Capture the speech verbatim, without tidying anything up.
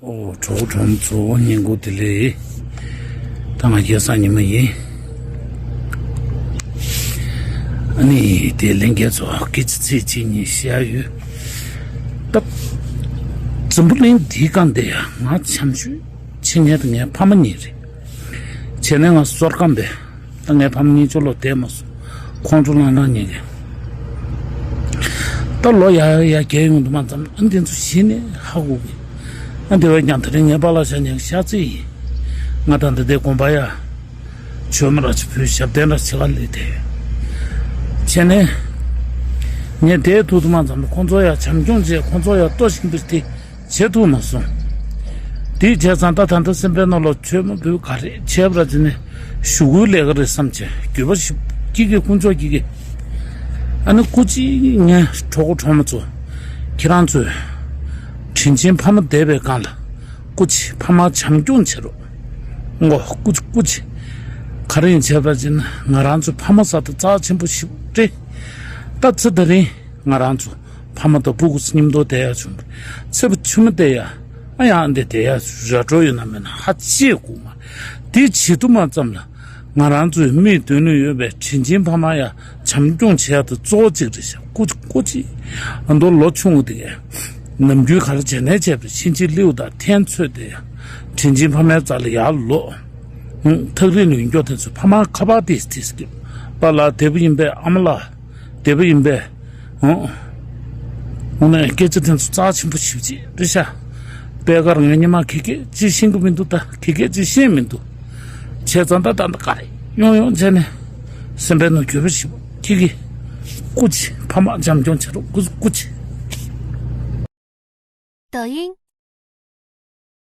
ཨོ། གྲོགས་པོ་གྲོགས་མོ་ཚོ་བསྙེན་བཀུར་བདེ་ལེགས། ད་ང་རྒྱལ་སངས་ཉི་མ་ཡིན། ཨ་ནི་དེ་ལྷན་རྒྱས་ཚོ་སྐད་ཆ་ཚིག་གཅིག་གཉིས་བཤད་ཡོད། ད་འཛམ་བུ་གླིང་འདིའི་སྒང་དེ་ཡ་ང་བྱམས་ཆོས་བྱེད་མཁན་དེ་ངའི་ཕ་མ་གཉིས་རེད། བྱས་ནས་ང་བསོད་སྐམ་པས། ད་ངའི་ཕ་མ་གཉིས་ཆོ་ལོ་འདས་མ་སོང་། ཁོང་ཚོ་ལང་ལང་ཉེ་གི། ད་ལོ་ཡ་ཡ་རྒས་ཡོང་དུ་མ་ཙམ་ཨ་འདི་ཚོ་གཞི་ནས་ཧ་གོ་གི། ཨ་འདི་བས་ཀྱང་དེ་རིང་ངའི་པཱ་ལགས་ཤ་ཉག་ཤ་ཚིག་ཡིན། ང་དང་འདི་འདྲའི་དགོན་པ་ཡ། ཆོས་མ་ར་ཆི་བོད་ཞབས་བརྟན་ར་ཆི་ག་ལས་དེ། བྱས་ནས། ངས་དེའི་ཐུག་དུ་མ་ཙམ་ཁོང་ཚོ་ཡ་བྱམས་སྐྱོང་བྱས་ཁོང་ཚོ་ཡ་ལྟོ་ཞིག་འདུག་སྟེ། བྱེད་ཐུབ་མ་སོང་། དེའི་བྱས་ཙང་ད་ད་ལྟ་སེམས་པའི་ནང་ལ་ཆོས་མ་བོད་ག་རེ་བྱས་པ་ར་ཅི་ནས་ཞུ་སྐུལ་ལས་ཀ་རེད་བསམ་བྱས་འགྱོད་པ་ཞིག་སྐྱེ་གི། དཀོན་མཆོག་སྐྱེ་གི། ཨ་ནི་སྐུ་མཁྱེན་ངའི་གྲོགས་པོ་གྲོགས་མོ་ཚོ། ཁྱེད་རང་ཚོས་དྲིན་ཆེན་ཕ་མ་འདས་པའི་སྒང་ལ་སྐུ་མཁྱེན་ཕ་མ་བྱམས་སྐྱོང་བྱེད་རོགས། ངོ་སྐུ་མཁྱེན་སྐུ་མཁྱེན། ག་རེ་ཡིན་བྱས་པ་ཅི་ན་ང་རང་ཚོའི་ཕ་མ་ཟེར་དེ་རྩ་ཆེན་པོ་ཞིག་རེད། ད་ཚེ་ད་རིང་ང་རང་ཚོ་ཕ་མ་དང་སྤུ་གུ་མཉམ་དུ་བསྡད་ཡ་བྱུང་། ཚེ་བ་ཕྱི་མ་བསྡད་ཡ་ཨ་ཡང་འདི་བསྡད་ཡ་ར་འགྲོ་ཡོད་ན་མེད་ན་ཧ་ཅི་གོ་མ། དེ་བྱེད་དུ་མ་ཙམ་ལ་ང་རང་ཚོའི་མིའི་དོན་ལུས་ཡོད་པའི་དྲིན་ཆེན་ཕ་མ་ཡ་བྱམས་སྐྱོང་བྱེད་ཡ་དེ་གཙོ་བོ་གཅིག་རེད་ཤག་སྐུ་མཁྱེན་སྐུ་མཁྱེན། ཨ་མདོ་ལོ་ཆུང་ངུ་དེ་གས་ནམ་རྒྱུན་ག་རེ་བྱས་ནས་བྱས་པའི་ཕྱིན་ཅི་ལེའུ་དང་ཐན་ཚོད་དེ་ཡ་དྲིན་ཆེན་ཕ་མའི་རྩ་ལ་ཡར་ལོག་ཐག་རིང་ལ་ཡོད་མཁན་དེ་ཚོས་ཕ་མ་ཁ་པར་ཏིས་ཏིས་སྐྱོ། པཱ་ལགས་བདེ་པོ་ཡིན་པས། ཨ་མ་ལགས་བདེ་པོ་ཡིན་པས། ཨོ། དངོས་གནས་སྐད་ཆ་དེ་ཚོ་རྩ་ཆེན་པོ་ཞེ་པོ་ཅིག་རེད་ཤག་པད་དཀར་ངའི་ཉི་མ་ཁྱི་སྐད་ཅིག་ཤེས་ཀྱི་མི་འདུག་ད་ཁྱི་སྐད་ཅིག་ཤེས་མི་འདུག་བྱས་ཙང་ད་ད་ད་ག་རེ་ཡོང་ཡོང་བྱས་ནས་སེམས་པའི་ནང་འགྱོད་པ་ཞེ་པོ་སྐྱེ་གི། སྐུ་མཁྱེན་ཕ་མ་བྱམས་སྐྱོང་བྱེད་རོགས། སྐུ་སྐུ་མཁྱེན། 抖音，